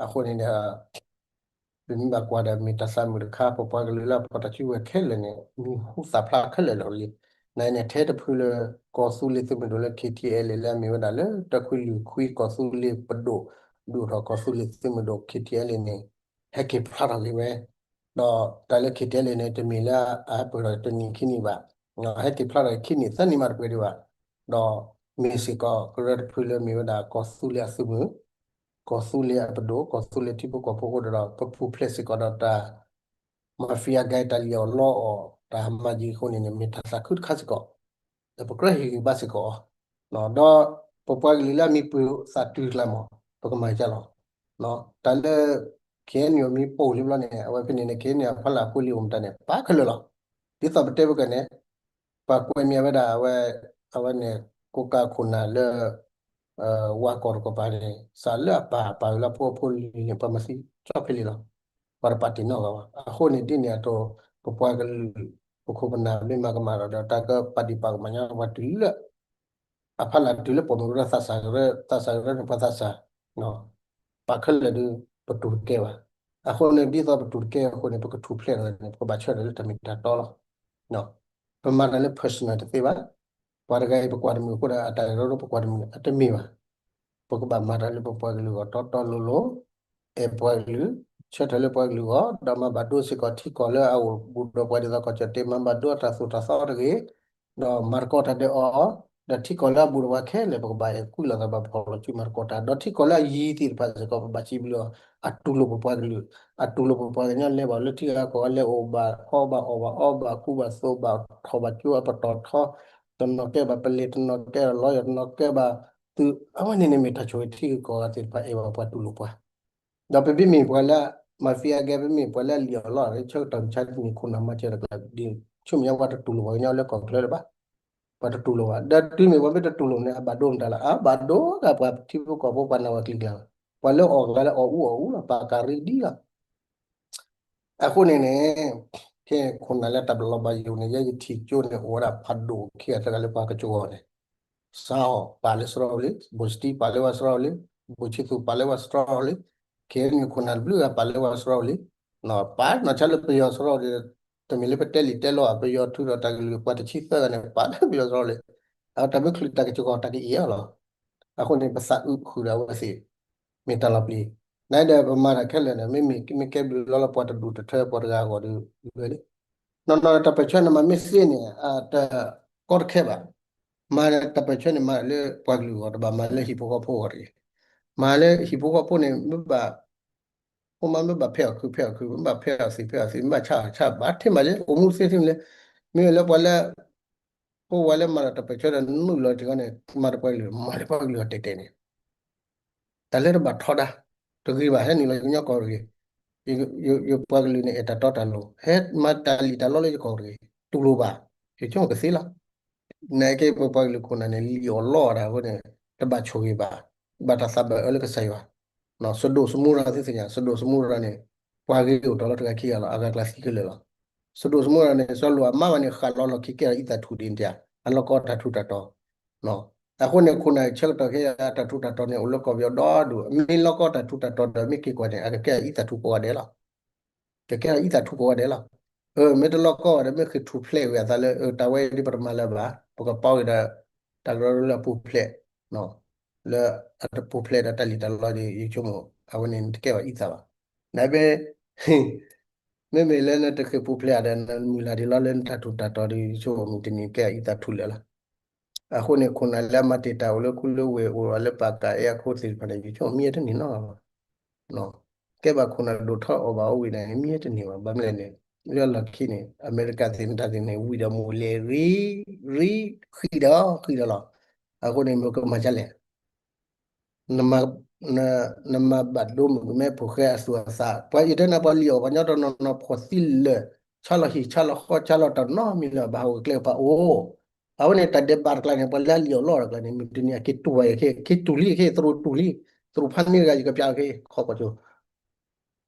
အဃိန့ၣ်ဒီး ပမ့ၢ်ဘၣ်ကွၢ်ဒီး မ့ၢ်တၢ်သးမုာ်တခါ ပပှၤကလုာ်လၢအဖီၣ်တၢ်စုကဝဲၤခဲလၢာ်န့ၣ် မံၤဟူသၣ်ဖျါခဲလၢာ်လီၤလံ. နန့ၣ်ထဲတဖုလၢ ကီၢ်သူလ့ၤသုးမုၢ်ဒိၣ်လၢ ခ့ထံအဲလ့ၣ် လၢအမ့ၢ်ဝဲဒၣ်လၢ တၢခွံလွံၢ်ခွံ ကီၢ်သူလ့ၤပဒိၣ် ဒုးအိၣ်ထီၣ်ကီၢ်သူလ့ၤသုးမုၢ်ဒိၣ် ခ့ထံအဲလ့ၣ်န့ၣ် ဟဲက့ၤဖျါထီၣ်က့ၤဝဲ, ဒီးတၢ်လၢ ခ့ထံအဲလ့ၣ် န့ၣ် တမ့ၢ်လၢအဟဲပၢၢ်ထီၣ်တနံၤခံနံၤဘၣ်, ဟဲက့ၤဖျါထီၣ်ခံနံၤသၢနံၤမးတပှဲၤဒံးဘၣ်, ဒီးမ့ၢ်စ့ၢ်ကီးကရၢတဖုလၢမ့ၢ်ဝဲဒၣ်ကီၢ်သူလ့ၤအသုးမုၢ် ကီၢ်သူလ့ၤအပဒိၣ် ကီၢ်သူလ့ၤထံဖိကီၢ်ဖိအဃိဒီး ပပူၤဖျဲးစ့ၢ်ကီးဒီးတၢ် mafia gang တၢ်လံၣ်အီၣ်လီအီၣ် တၢ်ဟးမၤယံၤအဃိန့ၣ်န့ၣ် မ့ၢ်တၢ်သးခုတခါစ့ၢ်ကီး, ဒီးပကြၢးဟ့ၣ်ဂံၢ်ဘါစ့ၢ်ကီးအီၤ, ဒီးပပှၤကလုာ်လၢအမံၤပၢၢ်သးတုၤကျါမး ပကမၤကၢ်လီၤ, တၢ်လၢ ခ့ၣ်အဲၣ်ယူၣ် မံၤပိၢ်လံဘျီန့ၣ် အဝဲဖဲန့ၣ်န့ၣ် ခ့ၣ်အဲၣ်ယူၣ် အဖီလာ်အဖိလံၤအိၣ်မတၤန့ၣ် ပာ်ခဲလၢာ်လီၤ. ဒ်သိးပတဲပကန့ၣ် ပှၤကွဲးမံၤဝဲဒၣ် အဝဲ အဝဲန့ၣ် ကိးကးခိၣ်နၢ်လၢ ဝၤကီၢ်တကပၤန့ၣ် စးလၢအပၢ်ပာ်ဝဲလၢအဖိအဖိလံၤန့ၣ် ပှၤမၤသံကၠီဖဲလံလီၤ. ပှၤတပာ်တ့ၢ်နီၣ်ဂၤဘၣ်. အဃိန့ၣ်ဒ်န့ၣ်အသိး ပပှၤကလုာ် ပခိၣ်ပနၢ်မ့ၢ်မၤကမၣ်ဒီး တၢ်ကပာ်ဒံးပာ်ကမၣ်ညီ ပှၤတုၤလၢ အဖီလာ်တုၤလၢပိာ်မုၣ်ကရၢ သးစၢ်ကရၢ သးစၢ်ကရၢန့ၣ် ပှၤသးစၢ် ပာ်ခဲလၢာ်ဒီး ပတူၢ်တကဲဘၣ်. အဃိန့ၣ် ဒ်သိးပတူၢ်တကဲအဃိန့ၣ် ပကထူၣ်ဖျဲးထီၣ်န့ၣ် ပကဘၣ်ဆၢထၢၣ်လၢတၢ်မ့ၢ်တၢ်တီလီၤ. ပမၤတၢ်လၢ personal တသ့ဘၣ်. ပှၤတဂၤအံၤ ပကွၢ်တမုာ်အဃိဒီး အတၢ်ကရၢပကွၢ်တမုာ်န့ၣ် အတမ့ၢ်ဘၣ်. ပကဘၣ်မၤတၢ်လၢပပှၤကလုာ်အဂီၢ်တီတီလိၤလိၤ, အဲၣ်ပှၤကလုာ်, ဆၢထၢၣ်လၢပှၤကလုာ်အဂီၢ်, ဒီးမၤဘၣ်ဒိစ့ၢ်ကီးထံကီၢ်လၢအအိၣ်ဘူးဒီးပှၤဒ်သိးကီၢ်ကၠီၣ်တဲၣ် မၤဘၣ်ဒိအတၢ်သိၣ်တၢ်သီတဂ့ၤ, ဒီးမၤသကိးတၢ်ဒီးအီၤ, ဒီးထံကီၢ်လၢအဘူးဒီးပှၤခဲလၢာ် ပကဘၣ်အဲၣ်ကွံလိာ်သး ဘၣ်ဖီၣ်လိာ်စုမၤသကိးတၢ်, ဒီးထံကီၢ်လၢအယံၤသ့ၣ်တဖၣ်စ့ၢ်ကီး ပဘၣ်စံးဘျုးအီၤ, အတူၢ်လိာ်ပပှၤကလုာ်, အတူၢ်လိာ်ပပှၤကညီ လဲၤဘၣ်လၢထံဂၤကီၢ်ဂၤ လဲၤအိၣ်ဘၣ်အီဘၣ်အီဘၣ်အီဘၣ်ကူဘၣ်သိးဘၣ်ထီၣ်ဘၣ်ကၠိအပတီၢ်ထီ, တနီၤကဲဘၣ်ပလံၤ တနီၤကဲဘၣ်လီယီၢ် တနီၤကဲဘၣ်သုး အဝဲန့ၣ်န့ၣ်မ့ၢ်တၢ်ဆိၣ်ဂ့ၤထံဂၤကီၢ်ဂၤသ့ၣ်တဖၣ် အဲၣ်ဘၣ်ပှၤတူၢ်လိာ်ပှၤ ဒီးပမ့မ့ၢ်ပှၤလၢ mafia gang ပမ့ၢ်ပှၤလၢအလံၣ်အီၣ်လီအီၣ် ဆၢကတီၢ်မုၢ်ဆါတနံၤ ခိၣ်နၢ်မၤစၢၤတၢ်ကျါ ဒ်ဆူမဲာ်ညါ ပှၤတတူၢ်လိာ်ပှၤကညီလၢကီၢ်ချၢလၢၤဘၣ်, ပှၤတတူၢ်လိာ်ဘၣ်. ဒီးတုၤမ့ၢ်ပှၤမ့ၢ်တတူၢ်လိာ်န့ၣ် အဘၣ်ဒိမတၤလဲၣ်, အဘၣ်ဒိကပှၤထံဖိကီၢ်ဖိ ပှၤနၢ်ဝဲကျံၤကျါလီၤ. ပှၤလၢအီၣ်ကျါလၢအီၣ်အူအီၣ်အူလီၤ, ပာ်ကးရံဒ်လီၤ. အဃိန့ၣ်န့ၣ် ခဲအံၤခိၣ်နၢ်လၢတၢ်ဘၣ်လီၤဘၣ်ယိာ်န့ၣ် ယဲယထံၣ်ကၠိန့ၣ် အိၣ်ဝဲဒၣ်ဖးဒိၣ်ခံဂၤတဂၤလၢပှၤကစၢ်ဂီၢ်န့ၣ် စးအီၣ်ပာ်လၢစရီလံ, ဘိၣ်စတံပာ်လၢဝဲစရီလံ, ဘိၣ်ဆံသူၣ်ပာ်လၢဝဲစရီလံ, ခဲအံၤန့ၣ်ခိၣ်နၢ်တဘျုးဂၤပာ်လၢဝဲစရီလံ, ပာ်နီၢ်ဆါလၢပယီၤစရီလံ, တမ့ၢ်လၢပတဲလံာ်တဲလီ ပယီၤထုးဒီးတၢ်ကလုၢ်ပှၤတဆံသၢဂၤန့ၣ် ပာ်လၢပယီၤစရီလံ, အတၢ်မ့ၢ်ချုးတၢ်ကစၢ်ဂီၢ်တၢ်ကအံၤအလီၤ. အဃိန့ၣ် ပသးအုးဃုာ်ဒီးအဝဲသ့ၣ် မ့ၢ်တၢ်လီၤပျံၤ, နဒီးပမၤတၢ်ခဲလၢာ်န့ၣ် မ့မ့ၢ်မ့ၢ်ကဲဘျုးလီၤလၢပှၤတဒူၣ်တထၢပှၤတဂၤအဂီၢ်ဒီး လွဲလံ. နီၢ်နီၢ်တၢ်ပၢၢ်ဆၢန့ၣ် မၤမ့ၢ်သ့န့ၣ် အတကီတခဲဘၣ်. မၤတၢ်ပၢၢ်ဆၢန့ၣ် မၤလၢပှၤကလုာ်အဂီၢ် တဘၣ်မၤလၢဟံၣ်ဖိဃီဖိအဂီၢ်တဂ့ၤ. မၤလၢဟံၣ်ဖိဃီဖိန့ၣ် မ့ၢ်ဘၣ် အိၣ်မးမ့ၢ်ဘၣ်ဖဲအီၣ်ခုဖဲအီၣ်ခု, မ့ၢ်ဘၣ်ဖဲအီၣ်သံဖဲအီၣ်သံ, မ့ၢ်ဘၣ်ဆါအီၣ်ဆါဘၣ်ထဲမးလၢ အိၣ်မူသ့ထဲမးလၢ မ့ၢ်လၢပှၤလၢ ပှၤလၢမၤလီၤတၢ်ပၢၢ်ဆၢဒီးနုာ်လီၤတဂၤန့ၣ် မၤလၢပှၤကလုာ် မၤလၢပှၤကလုာ်အီၤတဲာ်တဲာ်န့ၣ် တၢ်လၢတဘၣ်ထီဒါ တဂ့ၤဘၣ် ဟဲနုာ်လီၤကညီကီၢ်တဂ့ၤ. ယပှၤကလုာ်န့ၣ် အဲၣ်တၢ်တီတၢ်လိၤ ဟဲမၤတၢ်လံၣ်တၢ်လီလၢယကီၢ်တဂ့ၤ တူၢ်လိာ်ဘၣ် ယဆိကမိၣ်ကသ့လီၤ. နကဲပပှၤကလုာ်ခိၣ်နၢ်န့ၣ် လံၣ်အီၣ်လီအီၣ်တၢ်အဃိန့ၣ် တဘၣ်ဆိၣ်ဂ့ၤဘၣ် ဘၣ်တၢ်သးဘၣ်အၢလၢကစၢ်ယွၤ စဒိၣ်စမူရၤသ့ၣ်ညါ စဒိၣ်စမူရၤန့ၣ် ပှၤဂ့ၤအိၣ်တ့ၢ်လီၤတဂၤခံဂၤလီၤ အဂၤကျါသံခဲလၢာ်လီၤ. စဒိၣ်စမူရၤန့ၣ် စီၤလိာ်အမါဘၣ်န့ၣ် ဃၣ်လီၤလီၢ်ခံကဲထီၣ်အံသၣ်ထူၣ်ဒ်န့ၣ်တၢ် အလီၢ်ကီတၢ်ထူးတၢ်တီၤ အဃိန့ၣ် ခိၣ်နၢ်ဆၢကတီၢ်ခဲအံၤ တၢ်ထူးတၢ်တီၤန့ၣ် အိၣ်လၢကီၢ်ပယီၤဒီဒူၣ် အမ့ၢ်လီၢ်ကီတၢ်ထူးတၢ်တီၤဒီး မ့ၢ်က့ၤကွၢ်န့ၣ် အကကဲထီၣ်အံသၣ်ထူးကိးဂၤဒဲးလီၤ. ကကဲထီၣ်အံသၣ်ထူးကိးဂၤဒဲးလီၤ. မ့ၢ်တလီၢ်ကီဘၣ်ဒီး မ့ၢ်ဃ့ၢ်ထူၣ်ဖျဲးဝဲအသးလၢ တၢ်ဝဲဒ်ပတမၤလၢၤဘၣ် ပကပီၤက့ၤဒီး တၢ်ကရၢလၢအပူၤဖျဲး လၢအတပူၤဖျဲးဒီးတၢ်လံၣ်တၢ်လီဒီး ယဆိကမိၣ် အဝဲန့ၣ်နတကဲဘၣ်အံသးဘၣ်. နမ့ၢ် မ့မ့ၢ်လၢနတဃ့ၢ်ပူၤဖျဲးဒီး နမုၢ်လၢ်ဒံးလီလၢနတၢ်ထူးတၢ်တီၤဒီး ယဆိကမိၣ်မုၢ်တနံၤကဲအံသးထူလၢာ်လီၤ. အဃိန့ၣ် ခိၣ်နၢ်လၢအမၤတ့ၢ်တၢ်အိၣ်လၢခူလၢဝ့ၢ် အိၣ်ဒီးလၢပာ်ကၤအဲအခိၣ်သ့ၣ်တဖၣ်န့ၣ် ယဆိကမိၣ်မံအတန့ၢ်နီတဂၤဘၣ်. ကဲဘၣ်ခိၣ်နၢ်ဒိၣ်ထီၣ်အီၣ်ဘၣ်အိၣ်ဝံၤန့ၣ် မံအတန့ၢ်ဘၣ်. ဘၣ်မနုၤလဲၣ်န့ၣ် လၢလီၢ်ခံန့ၣ် အမဲရကၤသ့ၣ်မတၤသ့ၣ်န့ၣ် ဝံၤဒီးမိၢ်လဲၤရံ ရံ ဃံဒီး ဃံဒီးလီၤ. အဃိန့ၣ် မ့ၢ်ကမၤဒ်လဲၣ် နမၤဘၣ်ဒိမုၣ်ကမဲဖိၣ်ဃဲအသူၣ်အသး ပှၤအံၤတဲနၤ ပှၤလံၣ်အီၣ်ပှၤညီတနီၤနီၤ ဖိးသံလၢာ် ဆါလီၤဟံၣ်ဆါလီၤဃီဆါလီၤတၢ်နီတမံၤလၢၤဘၣ် ဟးအိၣ်ကျဲကပၤအိၣ်. အဝဲန့ၣ် တၢ်ဒဲးဘးတကျါန့ၣ် ပှၤလၢအလံၣ်အီၣ်လီအီၣ်တကျါန့ၣ် မုၢ်တနံၤအက့ၤတူၢ်ဝဲက့ၤ က့ၤတူၢ်လံက့ၤ သရူးတူၢ်လံ သရူးဖးန့ၢ်တဂၤ ယကပျးက့ၤ ခီကီၢ်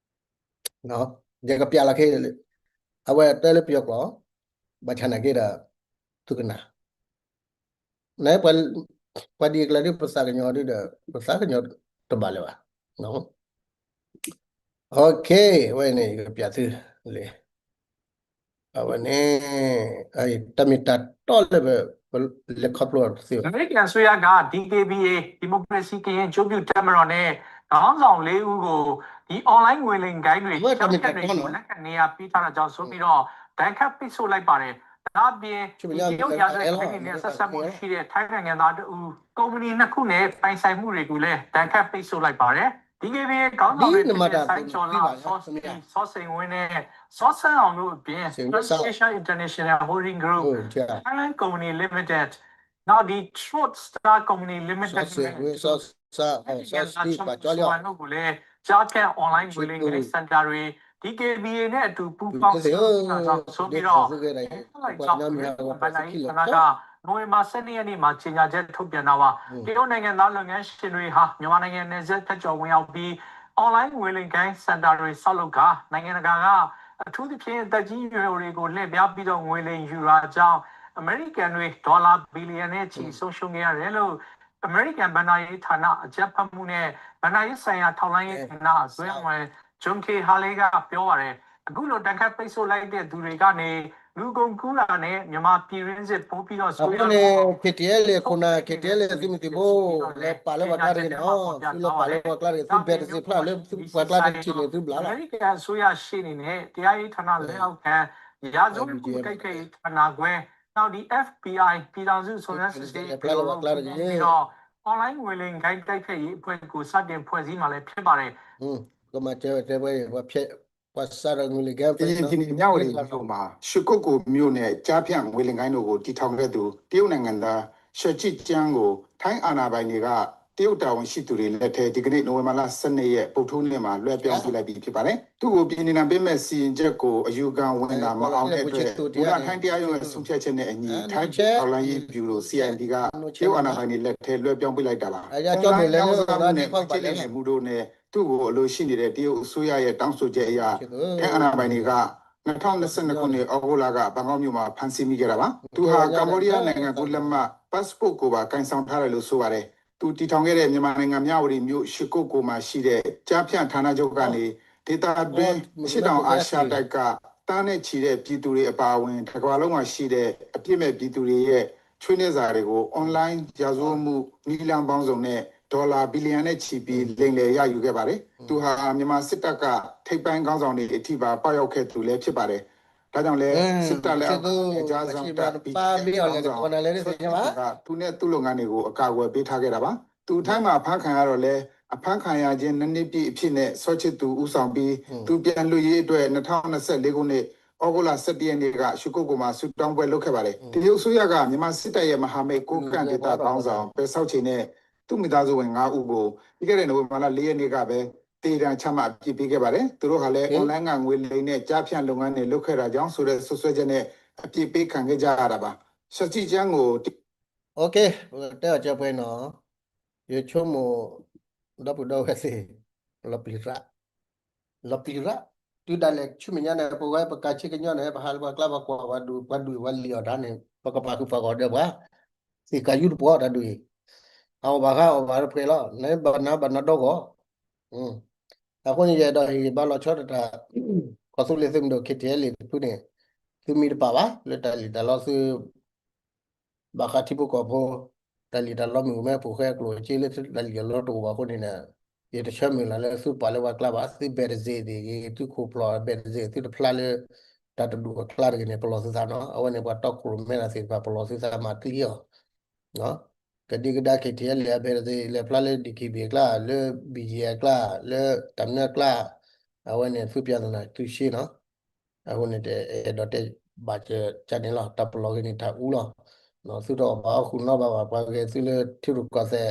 ကၠိ ယကပျးလီၤက့ၤ အဝဲတဲလၢပယီၤကျိာ် ဘၣ်ဆၣ်နာ်က့ဒီး သုကနၣ် န ပှၤဒ်အကျါဒ် ပသးကညီၤဒ်ဒီး ပသးကညီၤတဘၣ်လၢၤဘၣ်. အဝဲန့ၣ် ယကပျးသုလံ အဝဲန့ၣ် တၢ်မ့ၢ်တၢ်တီလၢပလဲၤခီဖျိအီၤတသ့ဘၣ်. အမေရိကန်အစိုးရက ဒီက့ဘီအေ ဒီမိုကရေစီကရင်အကျိုးပြုတပ်မတော်နဲ့ ခေါင်းဆောင်လေးဦးကို ဒီ online ငွေလိမ်ဂိုဏ်းတွေ အဝဲတၢ်မ့ၢ်တၢ်တီနီၤ လက်ခံနေရာပေးထားတာကြောင့်ဆိုပြီးတော့ ဒဏ်ခတ်ပိတ်ဆို့လိုက်ပါတယ်။ ဒါ့အပြင် ဒီတရုတ်ရာဇဝင်ဂိုဏ်းတွေနဲ့ ဆက်စပ်မှုရှိတဲ့ ထိုင်းနိုင်ငံသားတစ်ဦး၊ ကုမ္ပဏီနှစ်ခုနဲ့ ပိုင်ဆိုင်မှုတွေကိုလည်း ဒဏ်ခတ်ပိတ်ဆို့လိုက်ပါတယ်။ ဒီက့ဘီအေ ခေါင်းဆောင်တွေဖြစ်တဲ့ စိုင်းကျော်လှ၊ စောစံ၊ စောစိန်ဝင်းနဲ့ စောစန်းအောင်တို့အပြင် Trans Asia International Holding Group၊ Thailand Company Limited၊ နောက်ဒီ Trot Star Company Limited နဲ့အတူ အမေရိကန်သား ချုပ်မုံစဝမ်တို့ကိုလည်း ကြားဖြတ် online ငွေလိမ်ဂိုဏ်း စင်တာတွေ ဒီက့ဘီအေ နဲ့အတူ ပူးပေါင်းဆောင်ရွက်တာကြောင့်ဆိုပြီးတော့ ဒဏ်ခတ်လိုက်ကြောင်း အမေရိကန်ဘဏ္ဍာရေးဌာနက နိုဝင်ဘာ ဆယ့်နှစ် ရက်နေ့မှာ ကြေညာချက်ထုတ်ပြန်တာပါ။ တရုတ်နိုင်ငံသားလုပ်ငန်းရှင်တွေဟာ မြန်မာနိုင်ငံနယ်စပ်ဖြတ်ကျော်ဝင်ရောက်ပြီး online ငွေလိမ်ဂိုဏ်း စင်တာတွေ ဆောက်လုပ်ကာ နိုင်ငံတကာက အထူးသဖြင့် သက်ကြီးရွယ်အိုတွေကို လှည့်ဖြားပြီးတော့ ငွေလိမ်ယူတာကြောင့် အမေရိကန်တွေ ဒေါ်လာဘီလီယံနဲ့ချီ ဆုံးရှုံးခဲ့ရတယ်လို့ အမေရိကန်ဘဏ္ဍာရေးဌာန အကြမ်းဖက်မှုနဲ့ ဘဏ္ဍာရေးဆိုင်ရာ ထောက်လှမ်းရေးဌာန အတွင်းဝန် John K. Haley က ပြောပါတယ်။ အခုလို ဒဏ်ခတ်ပိတ်ဆို့လိုက်တဲ့သူတွေကနေ လူကုန်ကူးတာနဲ့ မြန်မာပြည်တွင်းစစ် ပိုပြီးတော့ ဆိုးရွားလာအောင် KTLA ခိၣ်နၢ် KTLA သုးမုၢ်သံၣ်ဘိ လဲၤပာ်လၢပှၤကျါတဂ့ၤနီၤ, သုလဲၤပာ်လၢပှၤကျါတဂ့ၤ, သုဘဲးတစ့းဖျါလၢပှၤကျါတထံၣ်န့ၣ် သုဘျးလီၤ. အမေရိကန်အစိုးရရှေ့နေနဲ့ တရားရေးဌာနလက်အောက်ခံ ရာဇဝတ်မှုတိုက်ဖျက်ရေးဌာနခွဲ နောက်ဒီ FBI ပြည်ထောင်စုစုံစမ်းစစ်ဆေးရေးဗျူရိုတို့ ပူးပေါင်းပြီးတော့ online ငွေလိမ်ဂိုဏ်းတိုက်ဖျက်ရေးအဖွဲ့ကို စတင်ဖွဲ့စည်းမှာလည်း ဖြစ်ပါတယ်။ ကမၤတဲဝဲတဲဝဲ ပှၤဖျဲး ပှၤစးထီၣ်ငွေလိမ်ဂိုဏ်း ကရင်ပြည်နယ် မြဝတီမြို့မှာ ရွှေကုက္ကိုမြို့နဲ့ ကျားဖြန့်ငွေလိမ်ဂိုဏ်းတို့ကို တည်ထောင်ခဲ့သူ တရုတ်နိုင်ငံသား ရှီကျင့်ကျန်းကို ထိုင်းအာဏာပိုင်တွေက တရုတ်တာဝန်ရှိသူတွေလက်ထဲ ဒီကနေ့ နိုဝင်ဘာလ ဆယ့်နှစ် ရက် ဗုဒ္ဓဟူးနေ့မှာ လွှဲပြောင်းပေးလိုက်ပြီ ဖြစ်ပါတယ်။ သူ့ကို ပြည်နှင်ပေးမယ့် စီရင်ချက်ကို အယူခံဝင်တာ မအောင်တဲ့အတွက် မူလထိုင်းတရားရုံးရဲ့ ဆုံးဖြတ်ချက်နဲ့အညီ ထိုင်းထောက်လှမ်းရေးဗျူရို CID က တရုတ်အာဏာပိုင်တွေလက်ထဲ လွှဲပြောင်းပေးလိုက်တာပါ။ အုန်းလၢင်းရောင်းစားမှုနဲ့ ငွေကြေးလိမ်လည်မှုတို့နဲ့ သူ့ကိုအလိုရှိနေတဲ့ တရုတ်အစိုးရရဲ့ တောင်းဆိုချက်အရ ထိုင်းအာဏာပိုင်တွေက နှစ်ထောင့်နှစ်ဆယ့်နှစ်ခုနှစ် ဩဂုတ်လက ဘန်ကောက်မြို့မှာ ဖမ်းဆီးမိခဲ့တာပါ။ သူဟာ ကမ္ဘောဒီးယားနိုင်ငံကူးလက်မှတ် passport ကိုပါ ကိုင်ဆောင်ထားတယ်လို့ ဆိုပါတယ်။ သူတည်ထောင်ခဲ့တဲ့ မြန်မာနိုင်ငံ မြဝတီမြို့ ရွှေကုက္ကိုမှာရှိတဲ့ ကျားဖြန့်ဌာနချုပ်ကနေ ဒေသတွင်း အရှေ့တောင်အာရှတိုက်က သန်းနဲ့ချီတဲ့ ပြည်သူတွေအပါအဝင် တစ်ကမ္ဘာလုံးမှာရှိတဲ့ အပြစ်မဲ့ပြည်သူတွေရဲ့ ဆွေးနွေးစာတွေကို online ရာဇဝတ်မှု နည်းလမ်းပေါင်းစုံနဲ့ ဒေါ်လာဘီလီယံနဲ့ချီပြီး လိမ်လည်ရယူခဲ့ပါတယ်။ သူဟာ မြန်မာစစ်တပ်က ထိပ်ပိုင်းခေါင်းဆောင်တွေအထိပါ ပေါက်ရောက်ခဲ့သူလည်း ဖြစ်ပါတယ်။ ဒါကြောင့်လည်း စစ်တပ်လက်အောက်ခံ နယ်ခြားစောင့်တပ် BGF ခေါင်းဆောင် စောစံသူက သူနဲ့သူ့လုပ်ငန်းတွေကို အကာအကွယ်ပေးထားခဲ့တာပါ။ သူ ထိုင်းမှာ အဖမ်းခံရတော့လည်း အဖမ်းခံရခြင်း နှစ်နှစ်ပြည့်အဖြစ်နဲ့ စောစံသူ ဦးဆောင်ပြီး သူပြန်လွတ်ရေးအတွက် နှစ်ထောင့်နှစ်ဆယ့်လေးခုနှစ် ဩဂုတ်လ ဆယ့်တစ် ရက်နေ့က ရွှေကုက္ကိုမှာ ဆုတောင်းပွဲ လုပ်ခဲ့ပါတယ်။ တရုတ်အစိုးရက မြန်မာစစ်တပ်ရဲ့ မဟာမိတ် ကိုးကန့်ဒေသခေါင်းဆောင် ပယ်စောက်ချေနဲ့ သူ့မိသားစုဝင် ငါးဦးကို ပြီးခဲ့တဲ့ နိုဝင်ဘာလ လေး ရက်နေ့ကပဲ သေဒဏ်ချမှတ် အပြစ်ပေးခဲ့ပါတယ်။ သူတို့ဟာလည်း online က ငွေလိမ်နဲ့ ကျားဖြန့်လုပ်ငန်းတွေ လုပ်ခဲ့တာကြောင့်ဆိုတဲ့ စွပ်စွဲချက်နဲ့ အပြစ်ပေးခံခဲ့ကြရတာပါ။ ရှီကျင့်ကျန်းကို OK တဲအီၤကၢပှဲၤနီၤ ယဆိကမိၣ် ဒီပုၢ်ဒီဝဲၢ်သ့ၣ် လီၤပျံၤရၣ် လီၤပျံၤရၣ် တုၤဒၣ်လဲာ်ဆူမဲာ်ညါန့ၣ် ပဝဲပကၤဆ့ကညီန့ၣ် ပဟးလၢပှၤကျါပှၤကွၢ်ပှၤဒုး ပှၤဒုးပှၤလံၣ်အီၣ်တၢ်န့ၣ် ပကပာ်ဃုာ်ပာ်ဂီၢ်ဒီးပှၤ သ့ၣ်ကးယူတပှီၢ်တၢ်ဒုးအံၤ အအီၣ်ဘၣ်ဃးအီၣ်ဘၣ်တပှဲၤလီၤ နဘၣ်နးဘၣ်နးဒီဂီၢ် အဃိန့ၣ် ယအဲၣ်ဒိးဟ့ၣ်ဂံၢ်ဘါလီၤဆီတၢ် ကီၢ်သူလ့ၤသုးမုၢ်ဒိၣ် KTLA တဖုန့ၣ် သုမံတပာ်ဘၣ် လၢတၢ်လံၣ်တၢ်လီသု ဘၣ်ဃးထံဖိကီၢ်ဖိ တၢ်လံၣ်တၢ်လီမ့ၢ်အိၣ်မ့ၢ် ဖိၣ်ဃဲအကျိၣ်အစ့လၢတၢ်လံၣ်တၢ်လီတအိၣ်ဘၣ်အဃိန့ၣ်ဒီး ယတဆၢမုၢ်လၢ်လၢသုပာ်လၢပှၤကျါဘၣ်, သု ဘဲးတစ့ၣ် သ့ၣ်ဂ့ၤ, သုခိၣ်ဖျီၣ် ဘဲးတစ့ၣ် သုတဖျါလၢ တၢ်တဒူၣ်အကျါတဂ့ၤန့ၣ် ပလီၢ်သုသးနီၤ. အဝဲန့ၣ် ပှၤတီခိၣ်ရိၣ်မဲတၢ်သ့ၣ်တဖၣ် ပလီၢ်သုသးမၤကျံအီၤ ကဒံကဒါ ခံထံၣ်အလဲၣ် အဘဲးတစ့ၣ် လဲၤဖျါလၢ ဒံၣ်ခံဘ့ၣ်အကျါ, လၢ ဘံၣ်ယဲၣ် အကျါ, လၢတၢ်မနုၤအကျါ, အဝဲန့ၣ် သုပျၢ်သနာ်သုရှ့နီၤ. အဃိန့ၣ် တအဲၣ်ဒိးတဲဘၣ်ကၢန့ၣ်လီၤ. တၢ်ပလီၢ်ဂ့ၤန့ၣ် တၢ်အူလီၤ. သုတအီၣ်ဘၣ်အီၣ်ဃုာ်နီဘၣ်ဘၣ် ပှၤဂဲၤသုလၢထံရူၢ်ကီၢ်သဲး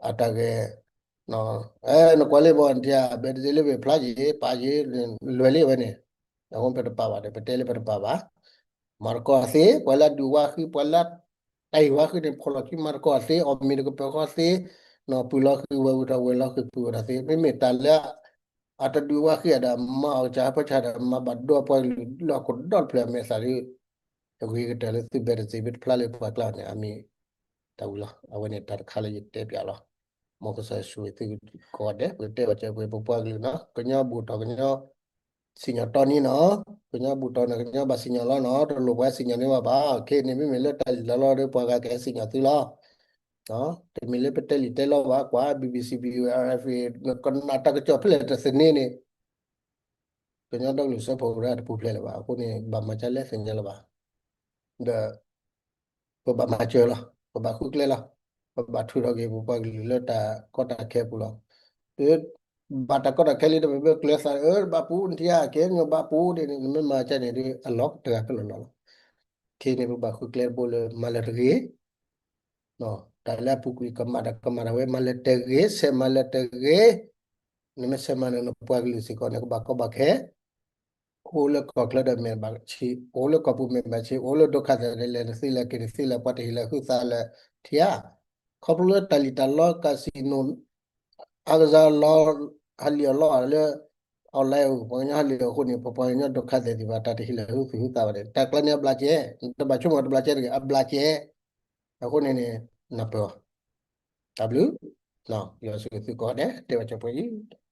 အတၢ်ဂဲၤ အဲ နကွၢ်လၢဘီနထံဧါ, ဘဲးတစ့ၣ်လၢဘ့ၣ်ဖျါယံၤ ပာ်ယံၤ လွဲၤလံအဝဲန့ၣ်. အဃိပတပာ်ဘၣ်ဒီး ပတဲလၢပတပာ်ဘၣ်. မၤသကိးသ့ ပှၤလၢအဒုးဝါဃံ ပှၤလၢတၢ်အံၤဝါဃံန့ၣ် ဖီၣ်လီၤခံမၤသကိးသ့ အီၣ်မ့ၤတကပၢၤဃီသ့, ပှ့ၤလီၤဃံဝဲဝံၤထီၣ် ဝဲၤလီၤဃံပှ့ၤဝဲဒၣ်သ့ မ့မ့ၢ်တၢ်လၢ အတဒုးဝါဃံအဒီး မၤအီၣ်ကစၢ်ဟၢဖၢဆၢဒီး မၤဘၣ်ဒိပှၤကလုာ်လၢဟီၣ်ခိၣ်ဒီတဖျၢၣ်အမဲာ်သၣ်ဒီး အဂ့ၤကတၢၢ်လၢသုဘဲးတစ့ၣ် ဘၣ်တဖျါလၢပှၤကျါန့ၣ် အမ့ၢ် တၢ်ဝံၤလီၤ. အဝဲန့ၣ်တၢ်တခါလၢယတဲပၠးလီၤ. မ်ကစၢ်ယွၤဆိၣ်ဂ့ၤသုကိးဂၤဒဲး ပကတဲဘၣ်စၢၤပှဲၤပပှၤကလုာ်နီၤ ကညီဘူၣ်ထီၣ်ကညီ စံၣ်ညီၣ်တီနံၤနီၤ ကညီဘူၣ်ထီၣ်န့ၣ် ကညီဘၣ်စံၣ်ညီၣ်လီၤနီၤ တလိၣ်ပှၤစံၣ်ညီၣ်န့ၢ်ဘၣ်ဘၣ် ခဲအံၤန့ၣ် မ့မ့ၢ်လၢတၢ်လံၣ်တၢ်လီဒီး ပှၤဂၤကဟဲစံၣ်ညီၣ်သုလီၤ. တမ့ၢ်လၢပတဲလံာ်တဲလီဘၣ် ကွၢ် BBC VOA RFA ကနၣ်တၢ်ကစီၣ်ဖဲလဲၣ်တသန့န့ၣ် ကညီဒီကလုာ်စၢဖှိၣ်ကရၢတပူၤဖျဲးလၢၤဘၣ် အဃိန့ၣ် ဘၣ်မၤဒ်လဲၣ်သ့ၣ်ညါလၢၤဘၣ်. ဒီး ပဘၣ်မၤစၢၤလီၤ ပဘၣ်ဃုကျဲလီၤ ပဘၣ်ထုးထီၣ်က့ၤပပှၤကလုာ်လၢတၢ်ကီတၢ်ခဲပူၤလီၤ. ဘၣ်တၢ်ကီတၢ်ခဲလံတမ့ၢ်ဘၣ်ကျဲသး အၢ ဘၣ်ပူၤနထံၣ်ဧါ ကဲညိဘၣ်ပူၤဒ်န့ၣ် နမ့ၢ်မၤကန့ၣ်ဒီး အလီၤတဂၤဖဲလီၤလီၤလီၤ. ခဲအံၤန့ၣ် ပဘၣ်ဃုကျဲတဘိလၢမၤလၢတဂ့ၤ တၢ်လၢအပူၤကွံာ်ကမၣ်ဒီးကမၣ်ဒၣ်ဝဲ မၤလၢတဂ့ၤ ဆဲးမၤလၢတဂ့ၤ, နမ့ၢ်ဆဲးမၤန့ၣ် နပှၤကလုာ်စ့ၢ်ကီးန့ၣ် ကဘၣ်ကီဘၣ်ခဲ, အိၣ်လၢကီၢ်ချၢဒီးမဲာ်ဘၣ်ဆံး, အိၣ်လၢကီၢ်ပူၤမဲာ်ဘၣ်ဆံး, အိၣ်လၢဒုက္ခသည်ဒီးလဲၤနသ့လဲၤက့ၤနသ့လဲၤ ပှၤတဟ့ၣ်လီၤဟုသးလၢထံဧါ. ခီဖျိလၢတၢ်လံၣ်တၢ်လီ casino အကစၢ်လီၤ ဟးလံၣ်အီၣ်လီအီၤလၢ online အပှၤကညီဟးလံၣ်အီၣ်အဃိန့ၣ် ပပှၤကညီဒုက္ခသည်သ့ၣ်တဖၣ် တၢ်တဟ့ၣ်လီၤဟုသးဘၣ်န့ၣ် တၢ်ကျါန့ၣ်အဘျးကဲ, တဘၣ်ဆိကမိၣ်တဘျးကဲတဂ့ၤ အဘျးကဲ, အဃိန့ၣ်န့ၣ် နၢ်ပၢၢ်အီၤ, တၢ်ဘျုး, ယွၤဆိၣ်ဂ့ၤသုကိးဂၤဒဲး တဲဘၣ်စၢၤပှဲၤအံၤ